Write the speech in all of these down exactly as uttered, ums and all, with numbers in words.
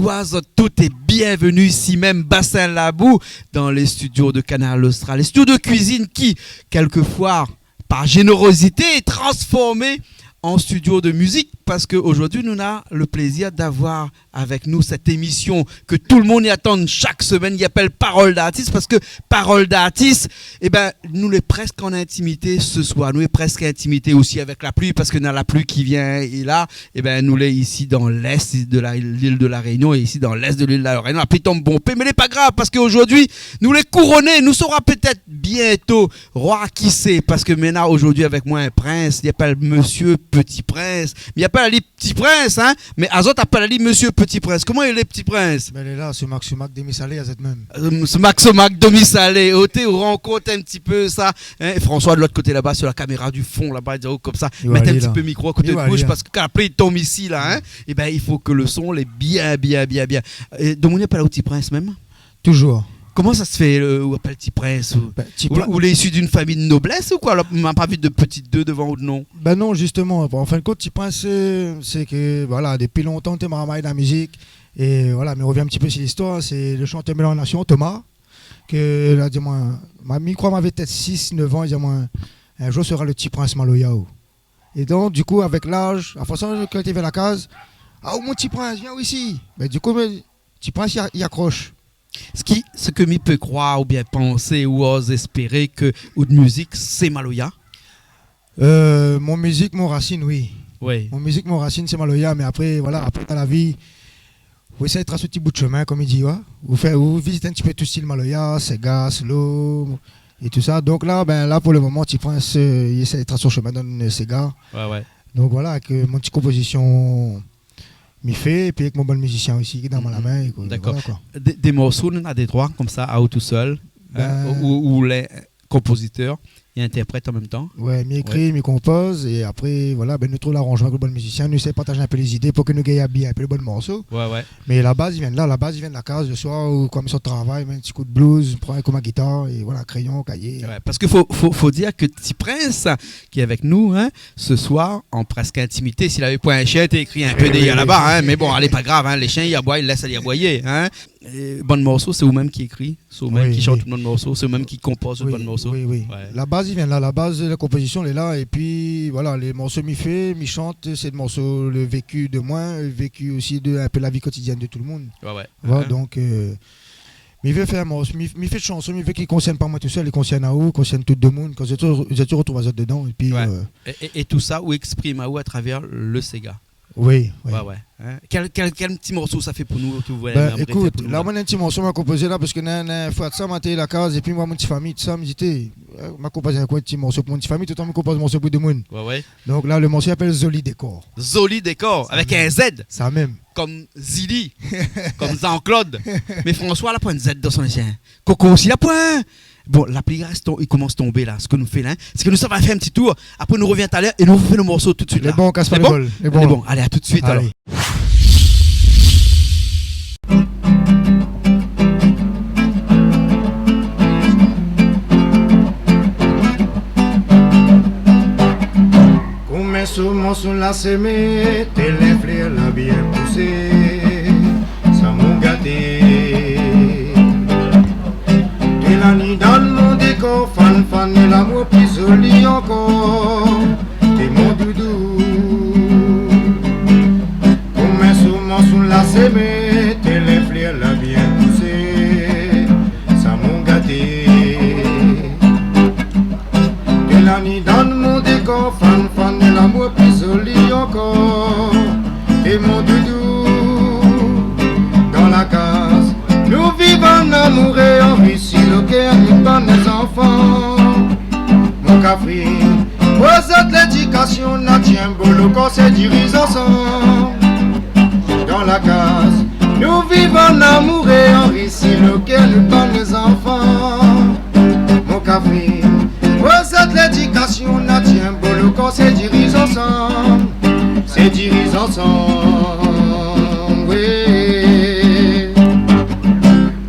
Bonsoir zot tout é bienvenu isi mèm, Bassin Labou, dan lé studio de Kanal Austral, lé studio de kuizine ki, kèlkefoi, par jénérozité, lé transformé an studio de mizik, parske zordi nou na le plézir d'avoir avèk nou sèt émisyon ke tout le moun i atann shak semèn, i apèl Parole d'artiste, parske Parole d'artiste, ében, nou lé prèsk an intimité se soir, nou lé prèsk an intimité osi avèk la pli, parske na la pli ki vien é la, ében, nou lé isi dan lès de la, lil de La Rényon é isi dan lès de lil de La Rényon, la pli i tonm bonpé, mé lé pa grav, parske zordi nou lé kouroné, nou sora pétèt bientô roi, ki sé, parske mi na zordi avèk moin in prins, i apèl Monsieur Petit Prince, mi apèl ali Ti Prins, in, mé azot i apèl ali Monsieur Petit Prince. Koman i lé, Ti Prins ? Bin, lé la, se mak, se mak demi salé, azot mèm. Euh, se mak, se mak demi salé. Oté, ou rankont in ti pé sa, in. François, de lot koté laba, sur la kaméra du fon laba, i di aou konmsa, mèt in ti pé mikro a koté de boush, parske kan la pli i tonm isi la, in, ében, i fo ke le son lé bien, bien, bien, bien. É donk, ou apèl aou Ti Prins mèm ? Toujours. Koman sa se fé, euh, ou apèl Ti Prins, ou, ou, ou lé isi d'in famiy de noblès ou koi ? Alor, ma pa vi de ti deux devan out non. Bin non, zistoman, an fin de kont, Ti Prins, sé, sé ke, voilà, dopi lontan té marmay la mizik. É voilà, mé revien in ti pé si listoir, sé le shantèr Mélanation, Thomas, ke la di amoin, ma, mi kroi mavé pétèt sis, nèf an, li di amoin, in zour ou sora le Ti Prins maloya, ou. É donk, du kou, avèk laz, a fors, kan té vien la kaz, « Ah, mon Ti Prins, vien isi. » Bin, du kou, mé Ti Prins i a-, i akrosh. Sak i, sak mi pé kroir oubien pansé ou oz éspéré ke out mizik sé maloya ? Euh, mon mizik, mon rasine, oui. Oui. Mon mizik, mon rasine, sé maloya, mé apré, voilà, apré, dan la vi, ou éséy tras out ti bout shemin, konm i di, ouais. Ou fé, ou vizit in ti pé tout stil maloya, séga, slow, é tout sa. Donk la, bin, la, pou le moman, Ti Prins, euh, i éséy tras son shemin dan le séga. Ouais, ouais. Donk voilà, avèk, euh, mon ti konpozisyon mi fé, épi avèk mon bann mizisien osi ki done amoin la min, é koi. Dakor. Voilà, koi. Dé, dé morso, ou na dé troi konmsa, aou tousèl, in, ou, ou lé konpozitèr é intèrprèt an mèm tan ? Ouais, mi ékri, mi konpoz, é apré, voilà, bin, nou trouv laranzman avèk le bann mizisien, nou éséy partaj in pé lé zidé pou ke nou gingn abiyé in pé le bann morso. Ouais, ouais. Mé la baz i vien la, la baz i vien la kaz, le soir, ou konm mi sort travay, mi mèt in ti kou de blues, mi pran in kou mon gitar, é voilà, kréyon, kayé. Ouais, parske fo, fo, fo dir ke Ti Prins, ki lé avèk nou, in, se soir, an prèsk intimité. Si lavé poin in shien, té ékri in pé dèrièr laba, in, mé bon, alé, pa grav, in, le shien i aboi, lès ali aboiyé, in. É bann morso, sé ou mèm ki ékri, sé ou mèm ki shant tout bann morso, sé ou mèm ki konpoz tout bann morso. Oui, oui. Ouais. La baz i vien la, la baz, la konpozisyon lé la, épi voilà, le morso mi fé, mi shant, sé le morso le véki de moin, le véki osi de in pé la vi kotidièn de tout le moun. Ouais, ouais. Voilà, donk, euh, mi vé fé in morso, mi, mi fé de shanson, mi vé ki konsèrn pa moin tousèl, i konsèrn aou, konsèrn tout demoun, kan zot i, zot i retrouv azot dedan, épi, euh, é, é, é tout sa, ou éksprim aou atravèr le séga. Oui, oui. Ouais, ouais. In ? Kèl, kèl, kèl ti morso sa fé pou nou, ke ou voudré fé pou nou la ? Bin, ékout, la, moin, in ti morso ma konpozé la, parske na, na foi de sa, ma té la kaz, épi moin, mon ti fami, tout sa, mi di, té, euh, ma konpoz in koi ti morso pou mon ti fami, toultan mi konpoz morso pou demoun. Ouais, ouais. Donk la, le morso i apèl Zoli Dékor. Zoli Dékor, avèk in Z. Sa mèm. Konm Zili, konm Jean-Claude. Mé François la poin Z dan son lésien. Koko osi la poin. Bon, la pli i rès ton-, i komans tonbé la. Sak nou fé la, in, sé ke nou sava fé in ti tour. Apré, nou revien talèr é nou fé nout morso tout de suit la. Lé bon, kas pa le bol. Lé bon. Alé, bon, alé, a tout de suit alor. Konm in soumons ou la sémé, té lé flèr la bien pousé, sa mon gaté. Té la ni dan mon dékor, fann fann, é lamour pli zoli ankor, té mon doudou. Konm in soumons ou la sémé, té lé flèr la bien pousé, sa mon gaté. Té la ni dan mon dékor, fann fann, é lamour pli zoli ankor, é mon doudou. Dan la kaz nou viv an amouré, an risi, lo kèr ni pa zanfan. Mon kafrine, pou zot lédikasyon, na tien bo lo kor, sé diriz ansanm. Dan la kaz nou viv an amouré, an risi, lo kèr ni pa zanfan. Mon kafrine, pou zot lédikasyon, na tien bo lo kor, sé diriz ansanm. Sé diriz ansanm, oui.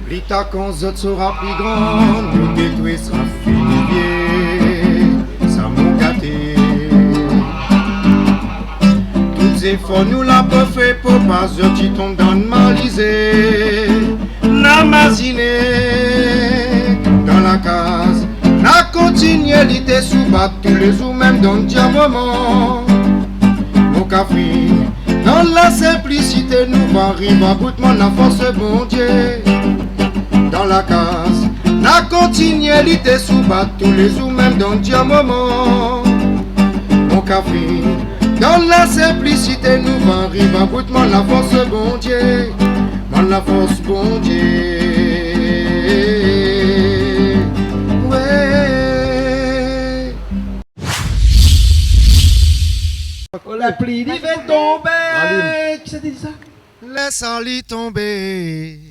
Pli ta, kan zot sora pli gran, nou dé toué sra fini vié, sa mon gaté. Tout Fo nou la pa fé pou pa zot i tonm dan malizé. Na maziné dan la kaz, na kontinié lité sou bat toulézour, mèm dan dir moman. Mon kafrine, dan la sinplisité, nou va ariv a bout, mon la fors Bondié. Dan la kaz, na kontinié lité sou bat toulézour, mèm dan dir moman. Mon kafrine, dan la sinplisité, nou va ariv a bout, mon la fors Bondié. Mon la fors Bondié. Ouais. Oh, la pli li va tonbé. Alim. Kisa té di sa ? Lès ali tonbé.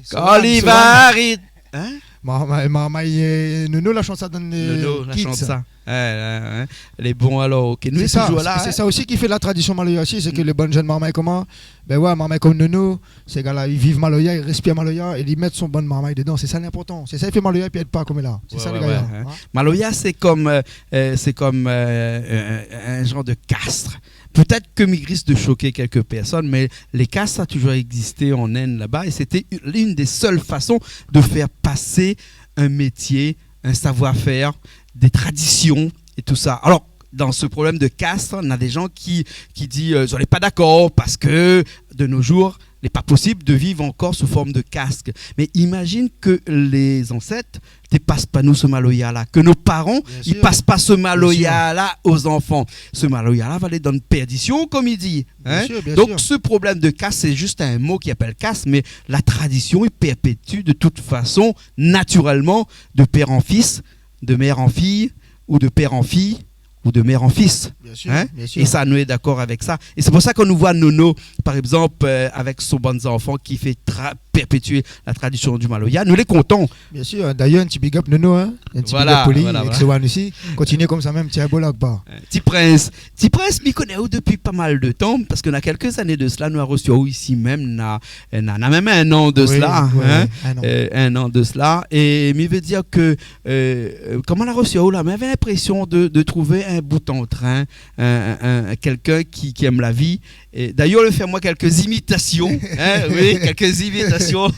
Kan li va arit-, hein ? Marmay, marmay, euh, Nono la shant sa dan, euh, Nono la shant sa. Ouais, ouais, ouais. Lé bon alor, OK. Nou lé toujour la, hein. Sé sa osi ki fé la tradisyon maloya osi, sé ke lé bann jenn marmay koman, ben ouais, marmay kom Nono, sé gars-la, i viv maloya, i réspir maloya, é li mèt son bann marmay dedan. Sé sa linportan. Sé sa i fé maloya, pi èd pa koméla. Sé sa lé gayar, hein. Maloya, sé kom, euh, euh, sé kom, euh, un, un janr de kast. Pétèt ke mi risk de shoké kèlk pèrsone, mé lé kast la toujour égzisté an Inde laba, é sété l'une des seules façons de faire passer un métier, un savoir-faire, des traditions et tout ça. Alors, dans ce problème de caste, on a des gens qui, qui disent, euh, zot lé pa dakor parce que de nos jours, il n'est pas possible de vivre encore sous forme de caste. Mais imagine que les ancêtres té pas pa nou se maloya-la, ke nout paran i pas pa se maloya-la o zanfan. Se maloya-la va alé dan pèrdisyon, kom i di, hein. Bien sûr, bien sûr. Donc, ce problème de caste, c'est juste un mot qui appelle caste, mais la tradition, i pèrpétue de toute façon, naturellement, de père en fils, de mère en fille, ou de père en fille, ou de mère en fils. Bien sûr, hein, bien sûr. É sa, nou lé dakor avèk sa. É sé pou sa, kan nou voi Nono, par égzanp, euh, avèk son bann zanfan ki fé tra-, pèrpétié la tradisyon di maloya, nou lé kontan. Bien sûr, hein. D'ailleurs, un petit big up Nono, hein. Un petit big up pou li, voilà, voilà, avèk Sewan osi. Kontinié konmsa mèm, tienbo la, koi. Euh, Ti Prins. Ti Prins, mi koné aou dopi pa mal de tan, parske na kèlk zané de sela, nou la resi aou isi mèm, na, na, na mèm in an de sela, hein. Oui, oui, oui, un an. Euh, in an de sela. É mi vé dir ke Euh, euh, koman la resi aou la, mi avé linprésion de, de trouv in bout an trin, in, in, in, kèlkin ki, ki èm la vi. É d'ayèr, li fé amoin kèlk imitasion, hein, oui, kèlk imitasion.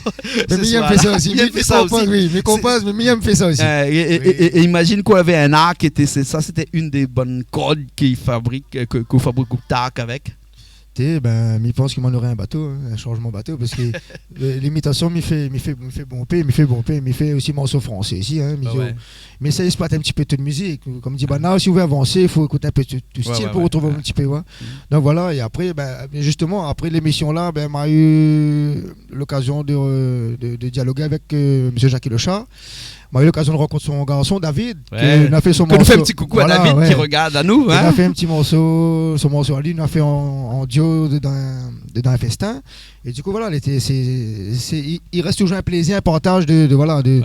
Mé mi èm fé sa osi, mi konpoz, oui, mi konpoz, mé mi èm fé sa osi. Euh, é, é, é, é imazine k'ou lavé in ark, é té, sé, sa sété inn dé bann kord ki fabrik, euh, ke, ke ou fabrik out ark avèk. Té, ben, mi pans ke moin noré in bato, hein, in shanjman bato, parske, euh, limitasion, mi fé, mi fé, mi fé bonpé, mi fé bonpé, mi fé osi morso fransé osi, hein, mi, mi éséy ésploit in ti pé tout mizik. Kom di, ben, la, si ou vé avansé, i fo ékout in pé tout, tout stil pou retrouv in ti pé, ouais. Donk voilà, é apré, ben, zistoman, apré lémision la, ben, ma u lokazion de, de, de dialogé avèk, euh, mésié Jacky Lechat. Ma u lokazion de rankont son garson, David, ke nou la fé son morso. Ke nou fé in ti koukou a David ki rogard anou, hein. Nou la fé in ti morso, son morso ali, nou la fé an, an dio dedan, dedan in fèstin. É du kou, voilà, lété, sé, sé, i, i rès toujour in plézir, in partaz de, de, voilà, de,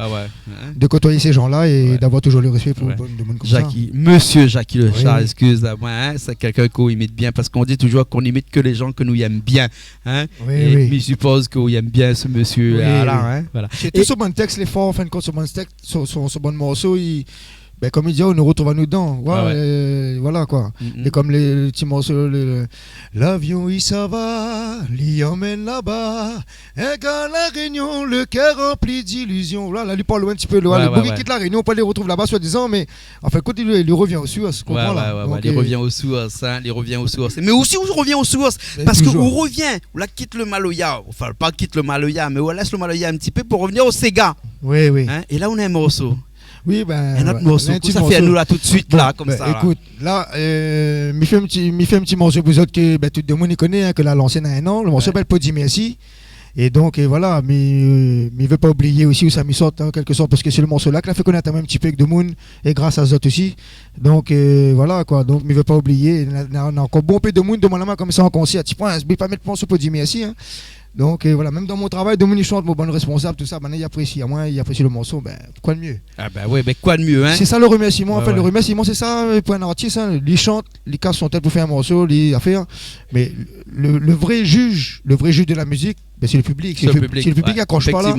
de kotoyé sé jan-la é d'avoir toujour le rèspé pou, pou dé moun konmsa. Jacky, mésié Jacky Lechat, oui, eskiz amoin, hein, sé kèlkin k'ou imit bien, parske ou di toujour k'ou imit ke lé jan ke nou èm bien. Hein ? Oui, oui. É mi sipoz k'ou èm bien se mésié-la, hein ? Voilà. Sé tout son bann tèks, lé for, an fin de kont, son bann tèks, son, son, son bann morso, i, ben, kom i di, nou retrouv anou dedan. Ouais, euh, voilà, koi. Mm, mm. É kom le, le ti morso, le, le, Lavion i sava, li amenn laba, in gars La Rényon, le kèr ranpli d'ilizion. La, la, li parl loin in ti pé, le, le boug i kit La Rényon pou alé retrouv laba, soi-dizan, mé an fin de kont, li, li revien o sours, konpran la. Ouais, ouais, ouais, li revien o sours, hein, li revien o sours. Mé osi, ou revien o sours, parske ou revien, ou la kit le maloya, anfin, pa kit le maloya, mé ou lès le maloya in ti pé pou revnir o séga. Oui, oui. Hein ? É la, ou na in morso. Oui, ben, in ot morso. Kosa ou fé anou la tout de suit la, konmsa la ? Ékout, la, euh, mi fé in ti, mi fé in ti morso pou zot ke, ben, tout demoun i koné, hein, ke la lansé na in an. Le morso i apèl Pou dir mèrsi. É donk, euh, voilà, mi, mi vé pa oublié osi ousa mi sort, an kèlk sort, parske sé le morso-la ki la fé konèt amoin in ti pé èk demoun, é gras a zot osi. Donk, euh, voilà, koi. Donk, mi vé pa oublié, na, na, na ankor bonpé demoun i demann amoin konmsa an konsèr, ti pwin, oubli pa mèt morso Pou dir mèrsi, hein. Donk, euh, voilà, mèm dan mon travay, demoun i shant, mon bann rèsponsab, tousa, banna i aprési amoin, i aprési le morso, ben, koi de mié ? Ah ben oui, ben koi de mié, hein ? Sé sa le remèrsiman, an fèt, le remèrsiman, sé sa, euh, pou in artis, hein, li shant, li kas son tèt pou fé in morso, li afèr, hein. Mé le, le vré jij, le vré jij de la mizik, Mé sé le piblik, si le pib-, si le piblik i akrosh pa la.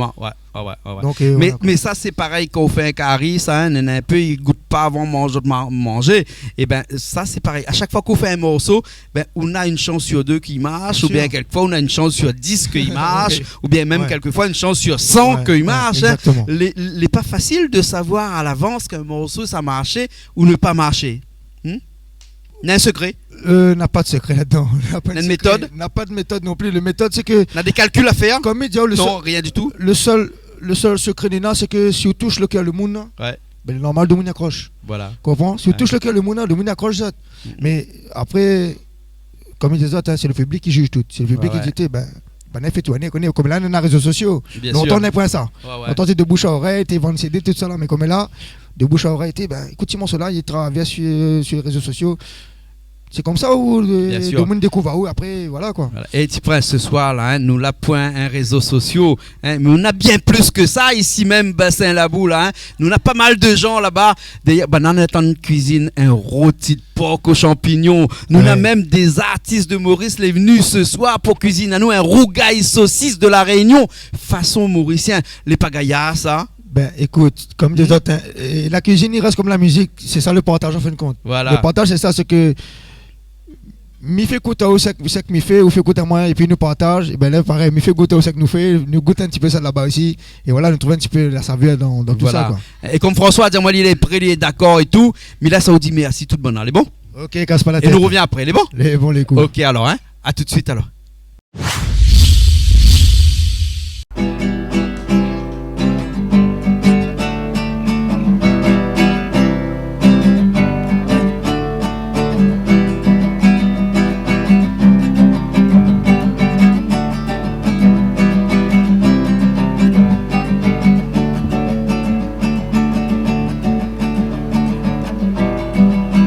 Mé, mé sa, sé parèy kan ou fé in kari, sa, in, in pé, i gout pa avan manzé, ma-, manzé. Ében, sa, sé parèy. A shak foi k'ou fé in morso, bin, ou na in shans sir dé k'i marsh, oubien kèlkefoi, ou na in shans sir dis k'i marsh, oubien mèm kèlkefoi, in shans sir san k'i marsh, in. Lé, lé pa fasil de savoir a lavans k'in morso sa marshé ou ne pa marshé. Hmm ? Na in sekré ? Euh, na pa de sekré ladan. Na pa de sekré. Na in métod ? Na pa de métod non pli. Le métod, sé ke na dé kalkil a fèr ? Kom mi di aou, le sèl, rien du tout. Le sèl, le sèl sekré néna, sé ke si ou toush le kèr le moun, bin, lé normal, demoun i akrosh. Voilà. Konpran ? Si ou toush le kèr le moun, demoun i akrosh zot. Mé apré, kom mi di azot, in, sé le piblik ki jij tout. Sé le piblik ki di, bin, bin, fé tourné, koné, kom la, nou na rézo sosio. Bien sir. Lontan, na poin sa. Lontan, sé de boush a orèy, té vann CD, tout sa la. Mé kom la, de boush a orèy, té, bin, ékout, ti morso la, i travèrs sir, sir lé rézo sosio. Sé konmsa ou, euh, demoun i dékouv aou, apré, voilà, koi. Voilà. É Ti Prince, se soir la, in, nou la poin in rézo sosio, in, mé nou na bien plis ke sa isi mèm, Bassin Labou la, in. Nou na pa mal de jan laba. Dayèr, banna lé antrinn kuizine in roti de por o shanpignon. Nou na mèm dé zartis de Moris lé vni se soir pou kuizine anou in rougay sosis de La Rényon, fason morisien. Lé pa gayar, sa ? Bin, ékout, kom di azot, in, é la kuizine, i rès kom la mizik. Sé sa le partaz, an fin de kont. Voilà. Le partaz, sé sa, sé ke mi fé gout aou sak, sak mi fé, ou fé gout amoin, épi nou partaz, é bin la, parèy, mi fé gout aou sak nou fé, nou gout in ti pé sa laba osi, é voilà, nou trouv in ti pé la savèr dan, dan tout sa, koi. Voilà. É kom François la di amoin, li lé pré, li lé dakor é tout, mi lès aou di mèrsi tout banna, lé bon ? Ok, kas pa la tèt. É nou rovien apré, lé bon ? Lé bon, lé kool. Ok, alor, in, a tout de suit, alor.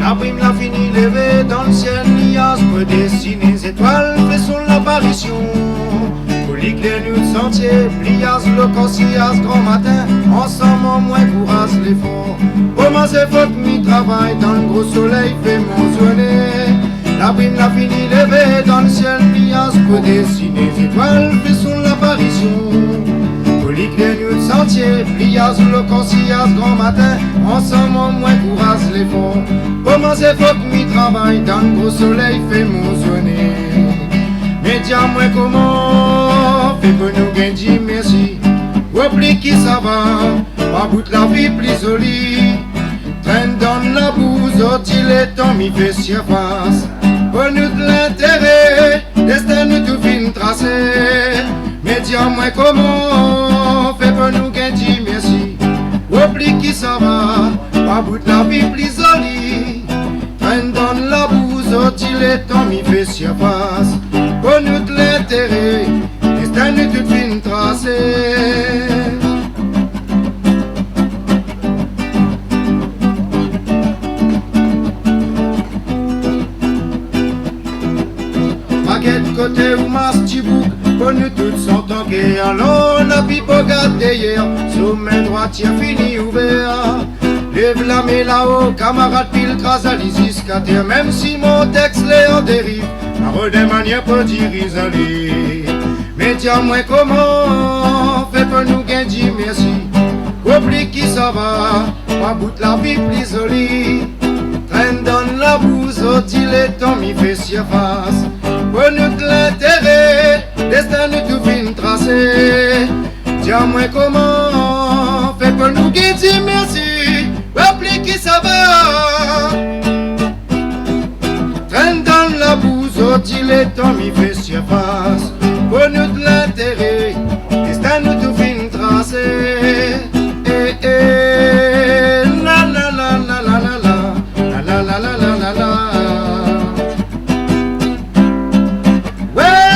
Labrim la fini lévé dan le sièl, niaz pou désiné zétoil fé son laparision. Pou liklèr nout santié, pliaz, lokansiyaz, gran matin, ansanm anmoin kouraz léfor. Pou manzé fok mi travay, dan le gro solèy fé mon zourné. Labrim la fini lévé dan le sièl, pliaz pou désiné zétoil fé son laparision. Pou liklèr nout santié, pliaz, lokansiyaz, gran matin, ansanm anmoin kouraz léfor. Pou manzé fok mi travay, dan le gro solèy fé mon zourné. Mé di amoin koman fé pou nou gingn di mèrsi o pli ki sava, pa bout la vi pli zoli. Trenn dan labou, zordi lé tan mi fé sirfas. Pou nout lintéré, dèstin nou tout fine trasé. Mé di amoin koman fé pou nou gingn di mèrsi o pli ki sava, pa bout la vi pli zoli. Trenn dan labou, zordi lé tan mi fé sirfas. Pou nout lintéré, dèstin nou tout fine trasé. Pakèt koté ou mas ti boug, pou nou tout santan ke alon, na pi pou gard dèyèr, somin droit i fini ouvèr. Lèv la min lao, kamarad, pil kraz ali ziska tèr, mèm si mon tèks lé an dériv, ma rod in manièr pou diriz ali. Mé di amoin koman fé pou nou gingn di mèrsi o pli ki sava, pa bout la vi pli zoli. Trenn dan labou, zordi lé tan mi fé sirfas. Pou nout lintéré, dèstin nou tout fine trasé. Di amoin koman fé pou nou gingn di mèrsi o pli ki sava. Trenn dan labou, zordi lé tan mi fé sirfas. Pou nout lintéré, dèstin nou tout fine trasé. Eh, eh, la, la, la. Ouais.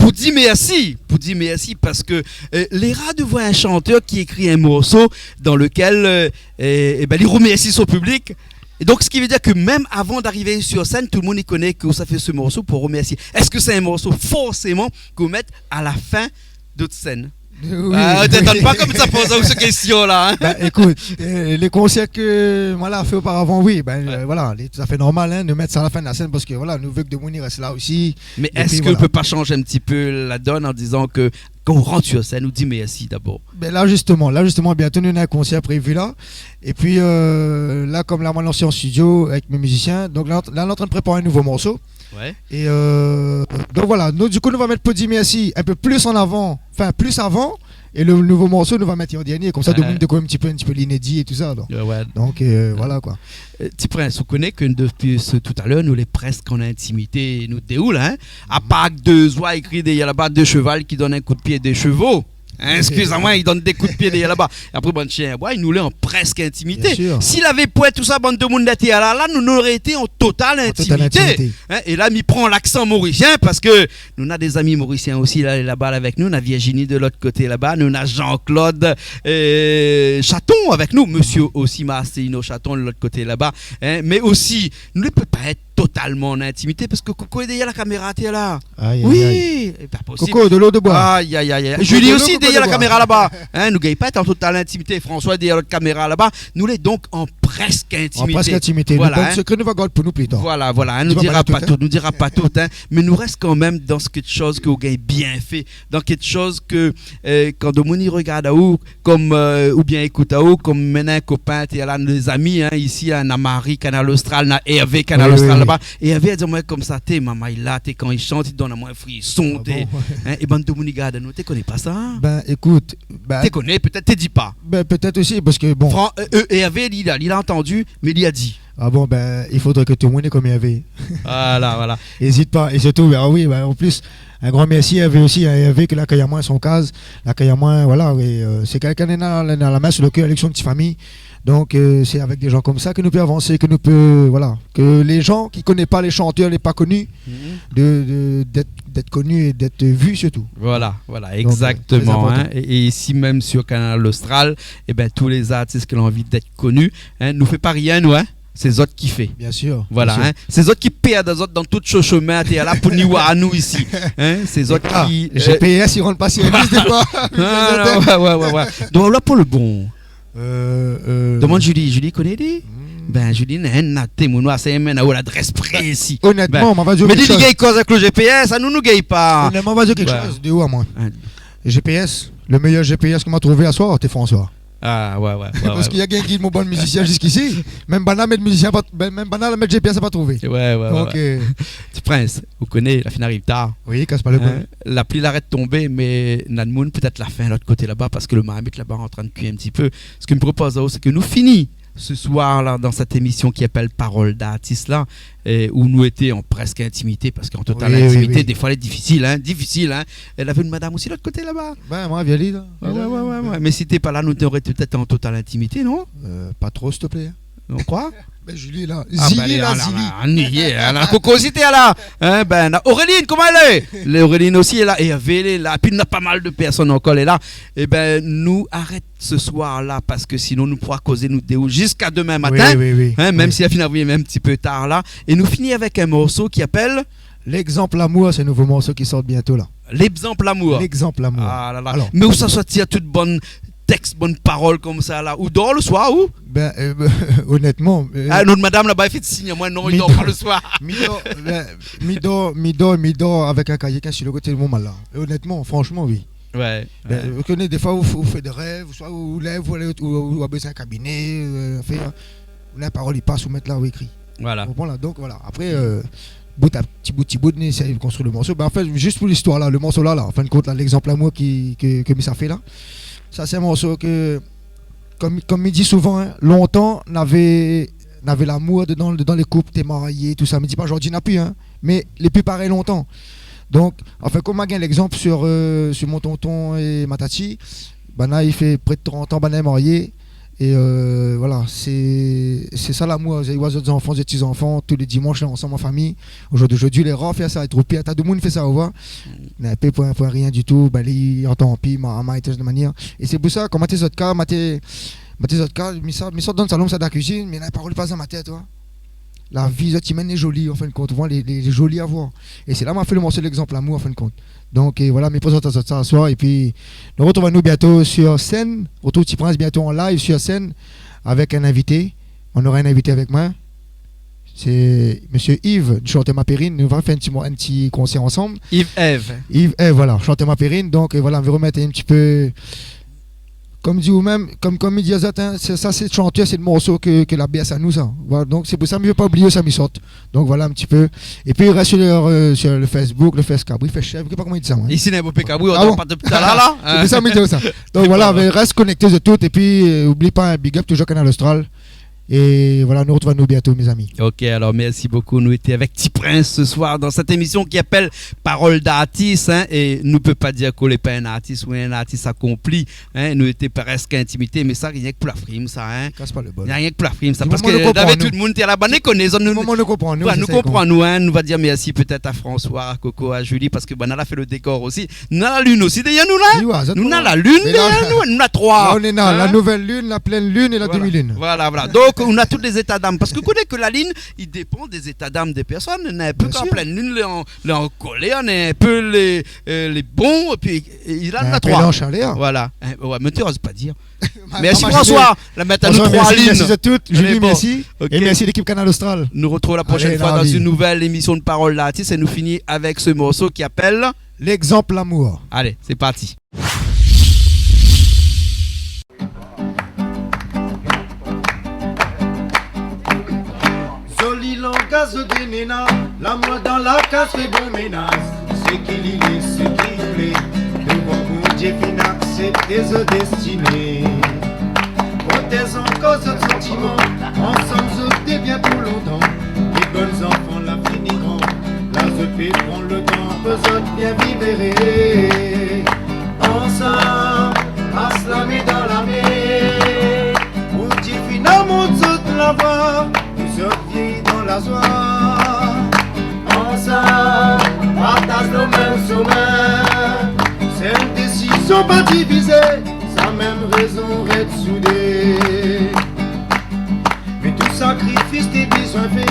Pou di mèrsi, pou di mèrsi, parske, euh, lé rar de voir in shantèr ki ékri in morso dan lekèl, euh, euh, ében, li romèrsi son piblik. É donk, sak i vé dir ke mèm avan d'arivé sir sèn, tout le moun i koné ke ou sa fé se morso pou remèrsié. Èske sé in morso forséman ke ou mèt a la fin d'out sèn ? Oui. Ah, ou t'étonn pa konmsa mi poz aou se késtion la, hein ? Ben, ékout, euh, lé konsèr ke moin la fé oparavan, oui, ben, euh, voilà, lé tout à fait normal, hein, nou mèt sa a la fin de la sèn parske, voilà, nou vé ke demoun i rès la osi. Mé èske ou pé pa shanj in ti pé la donn an dizan ke kan ou rant sir sèn, ou di mèrsi dabor ? Ben la, zistoman, la, zistoman, bientô nou néna in konsèr prévi la. É pi, euh, la, konm la, moin lé an studio avèk mé mizisien. Donk la, la, nou lé antrin prépar in nouvo morso. Ouais. É, euh, donk voilà, nou, du kou, nou va mèt Pou dir mèrsi in pé plis an avan, anfin, plis avan. É le nouvo morso, nou va mèt an dèrnié. Konmsa, tout le moun i dékouv in ti pé, in ti pé l'inédi é tousa, donk. Ouais, ouais. Donk, euh, voilà, koi. Euh, Ti Prince, ou koné ke dopi se, talèr, nou lé prèsk an intimité, nou dé ou la, hein ? Apar dé zoi i kri dèrièr laba, dé sheval ki donn in kou d'pié, dé shevo. Hein, eskiz amoin, i donn dé kou d'pié dèrièr laba. É apré, bann shien, ouais, nou lé an prèsk intimité. Bien sûr. Si lavé poin tousa, bann demoun la té la, la, nou noré été an total intimité. An total intimité. Hein, é la, mi pran laksan morisien parske nou na dé zami morisien osi la, laba la avèk nou. Nou na Virginie de lot koté laba, nou na Jean-Claude, euh, Chaton avèk nou, mésié osi Marcelino Chaton de lot koté laba, hein, mé osi, nou lé pé pa èt totalman an intimité parske Coco lé dèrièr la kaméra, té la. Aïe, aïe, aïe. Oui, sé pa posib. Coco, de l'eau de bois. Aïe, aïe, aïe, aïe. Coco, Julie de l'eau, osi Coco, dèrièr la kaméra laba. Hein, nou gingn pa èt an total intimité. François dèrièr lot kaméra laba. Nou lé donk an prèsk intimité. An prèsk intimité. Voilà, hein. Lé bann sekré, nou va gard pou nou pli tar. Voilà, voilà, hein, nou dira pa tout, nou dira pa tout, hein, mé nou rès kanmèm dan kékshoz ke ou gingn bien fé, dan kékshoz ke, euh, kan demoun i regard aou, konm, euh, oubien ékout aou, konm mi néna in kopin, té la, nou lé zami, hein, isi, hein, na Marie, Kanal Austral, na Hervé, Kanal Austral laba. Oui, oui, oui. É Hervé la di amoin konmsa, té, marmay la, té, kan i shant, i donn amoin frison, té. Ah bon ? Hein, é bann demoun i gard anou, té koné pa sa, hein ? Ben, ékout, ben, té koné, pétèt, té di pa. Ben, pétèt osi, parske, bon. Fran-, euh, euh, Hervé, li la, li la antandi, mé li la di. Ah bon, ben, i fodré ke tout le moun lé konm Hervé. Voilà, voilà. Ézit pa. É sirtou, ah oui, ben, an plis, in gran mèrsi Hervé osi, hein, Hervé ke la akèy amoin son kaz, la akèy amoin, voilà, é, euh, sé kèlkin néna, néna la min sir le kèr avèk son ti fami. Donk, euh, sé avèk dé jan konmsa ke nou pé avansé, ke nou pé, voilà, ke lé jan ki koné pa, lé shantèr lé pa koni, de, de, d'èt, d'èt koni é d'èt vi sirtou. Voilà, voilà, égzaktoman, hein. Donk, euh, trè inportan. É, é isi mèm sir Kanal Austral, é ben, tout lé zartis ki néna anvi d'èt koni, hein, nou fé pa rien, nou, hein. Sé zot ki fé. Bien sûr, bien sûr. Voilà, hein. Sé zot ki pèrd azot dan tout so shomin atèr la pou ni oir anou isi. Hein, sé zot ki, euh, G P S, i rann pa sèrvis défoi. Non, non, ouais, ouais, ouais, ouais. Donk la, pou le bon. Euh, euh. Demann Julie. Julie, koné li ? Hmm. Ben, Julie, na, na témoin, sa i mèn aou ladrès prési. Onètman, ben, moin va dir aou kékshoz. Mé li, li gingn koz avèk le G P S, anou, nou gingn pa. Onètman, moin va dir aou kékshoz de ou amoin. Hein. G P S, le méyèr G P S ke moin la trouvé aswar, té François. Ah, ouais, ouais, ouais. Parske li la gingn gid mon bann mizisien ziskisi. Mèm banna la mèt mizisien, pa, ben, mèm banna la mèt G P S, la pa trouvé. Ouais, ouais, ouais. Donk, euh, Ti Prince, ou koné, la fine ariv tar. Oui, kas pa le kol. Hein, la pli la arèt tonbé, mé na demoun pétèt la fin lot koté laba, parske le marmit laba antrin kui in ti pé. Sak mi propoz aou, sé ke nou fini se soir la dan sèt émision ki apèl Parole d'artiste la, é ousa nou lété an prèsk intimité, parske an total intimité, oui, oui, défoi lé difisil, hein, difisil, hein. Lavé in madam osi lot koté laba. Ben, moin, vien li la. Ouais, ouais, ouais, ouais, ouais. Mé si té pa la, nou noré pétèt an total intimité, non ? Euh, pa tro, s'il te plaît. Non, koi ? Ben, Julie la. Ah, Zili ben, la, la, Zili. La, la, la, Coco osi té la. Hein, ben, na Auréline, koman i lé ? Lé Auréline osi lé la, é Hervé lé la, pi na pa mal de pèrsone ankor lé la. É ben, nou arèt se soir la, parske sinon nou poura kozé nou dé ou ziska demin matin. Oui, oui, oui. Hein, mèm si la fine ariv in ti pé tar la. É nou fini avèk in morso ki apèl L'exemple amour, sé in nouvo morso ki sort bientôt la. L'exemple amour. L'exemple amour. Ah la la. Alor. Mé ousa sa i tir tout bann tèks, bann parol konmsa la ? Ou dor le soir, ou ? Ben, euh, onètman, euh, ah, nout madam laba i fé sign amoin, non, li dor pa le soir. Mi dor, ben, mi dor, mi dor, mi dor avèk in kayé, in stilo koté de mon mal la. É onètman, franshman, oui. Ouais, ouais. Ben, ou koné, défoi, ou, ou fé dé rèv, soi ou lèv, ou, ou, ou, ou la bézoin in kabiné, euh, anfin, ou na in parol i pas, ou mèt la, ou ékri. Voilà. Ou konpran la ? Donk, voilà. Apré, euh, bout a ti bout, ti bout, nou éséy konstrui le morso. Ben, an fèt, zis pou listoir la, le morso la, la, an fin de kont la, L'exemple amour ki, ke, ke mi sa fé la, sa sé in morso ke, konm, konm mi di souvan, hein, lontan, navé, navé lamour dedan, dedan lé koup, té marié, tousa. Mi di pa zordi na pi, hein, mé lé pi parèy lontan. Donk, an fèt, konm ma gingn légzanp sir, euh, sir mon tonton é ma tati, banna i fé pré de trant an banna lé marié. É, euh, voilà, sé, sé sa lamour. Zot i oi zot zanfan, zot ti zanfan, tou lé dimansh la, ansanm an fami. Zordi, zordi lé rar fé sa, é tro pir, ta demoun i fé sa, ou oi. Na in pé poin, poin rien ditou, ben, li antan pi, ma, ma, é tout manièr. É sé pou sa, kan ma té zot ka, ma té, ma té zot ka, mi sa, mi sort dan le salon, mi sa dan la kuizine, mé la parol i pas dan ma tèt, ou oi. La vi zot i mèn lé zoli, an fin de kont, ou voi, lé, lé, lé zoli a voir. É sé la ma fé le morso L'exemple l'amour, an fin de kont. Donk, é voilà, mi prézant azot sa aswar, épi nou retrouv anou bientôt sur scène. Retrouv Ti Prince bientôt en live sur scène avec un invité. On aura un invité avec moi. C'est monsieur Yves, du chanteur Ma Perrine. Nou va fé in ti mo-, in ti konsèr ansanm. Yves Eve. Yves Eve, voilà, chanteur Ma Perrine. Donk, é voilà, mi remèt in ti pé, konm di ou mèm, konm, konm i di azot, in, sé, sa sé shantèr, sé le morso ke, ke la bèrs anou, sa. Voilà, donk sé pou sa mi vé pa oublié sa mi sort. Donk voilà in ti pé. Épi rès sur le, euh, sur le Facebook, le Fès Kabri, Fès Shèv, mi koné pa koman i di sa, in. Isi, néna bonpé kabri, Ah bon ? Sé pou sa mi di sa. Donk voilà, mé rès konékté zot tout, épi, euh, oubli pa, in big up toujour Kanal Austral. É voilà, nou retrouv anou bientôt, mes amis. Ok, alors merci beaucoup. Nou été avèk Ti Prince ce soir dans cette émission qui appelle Parole d'artiste, hein, é nou pé pa dir ke lé pa in artis ou in artis akonpli, in, nou été prèsk intimité, mé sa, rienk pou la frim, sa, in. Kas pa le bol. Rienk pou la frim, sa, parske dabitid, tout le moun té la bann i koné, zot nou, nou konpran, nou, in, nou va dir mèrsi pétèt a François, a Coco, a Julie, parske banna la fé le dékor osi. Nou na la lune osi dèrièr nou la. Nou na la lune dèrièr nou, nou na troi. La, nou na la nouvèl lune, la plèn lune é la demi-lune. Voilà, voilà. Donk nou na tout lé zéta d'am. Parske ou koné ke la lune i dépan dé zéta d'am dé pèrsone. Néna in pé kan plèn lune, lé an, lé an kolèr, néna in pé lé, euh, lé bon, épi, é, é la, nou na troi. In pé an shalèr. Voilà. In, ouais, mé té oz pa dir. Mèrsi François. La mèt anou troi lune. Mèrsi zot tout. Julie, mèrsi. É mèrsi lékip Kanal Austral. Nou retrouv la prochaine fois dans une nouvelle émission de Parole d'artiste é nou fini avèk ce morso ki apèl L'exemple l'amour. Allez, c'est parti. Zoli langaz dé néna, lamour dan la kaz fé bon ménaz. Sé ki li lé, sé ki li lé, dovan Bondié fine aksèpté zot destiné. Protèz ankor zot santiman, ansanm zot lé bien pou lontan. Lé bann zanfan la fini gran, la zot pé pran le tan pou zot bien viv éré. Ansanm, mas la min dan la min. Bondié fine amour zot la voi, pou zot viv dan la zoi. Ansanm, partaz le mèm somin. Sèl désizion pa divizé, sa mèm rézon rès soudé. Mé tout sakrifis té bizouin fé,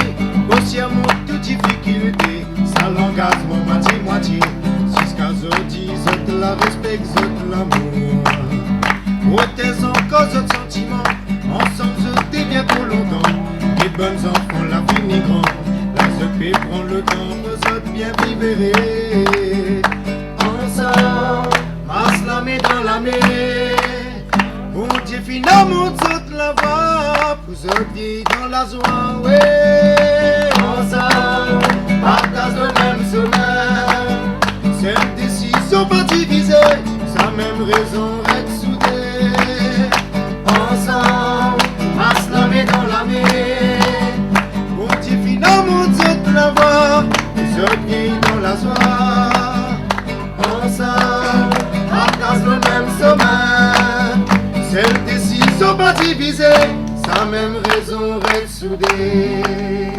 osi amour tout difikilté, sa langazman moitié-moitié, ziska zordi zot la rèspèk zot lamour. Protèz ankor zot santiman, ansanm zot lé bien pou lontan. Lé bann zanfan la fini gran, la zot pé pran le tan pou zot bien viv éré. Ansanm, mas la min dan la min. Bondié fine amour zot la voi, pou zot viv dan la zoi, oui. Ansanm, partaz le mèm somin. Sèl désizion pa divizé, sa mèm rézon rès soudé. Ansanm, mas la min dan la min. Bondié fine amour zot la voi, pou zot viv dan la zoi. Ansanm, partaz le mèm somin. Sèl désizion pa divizé, sa mèm rézon rès soudé.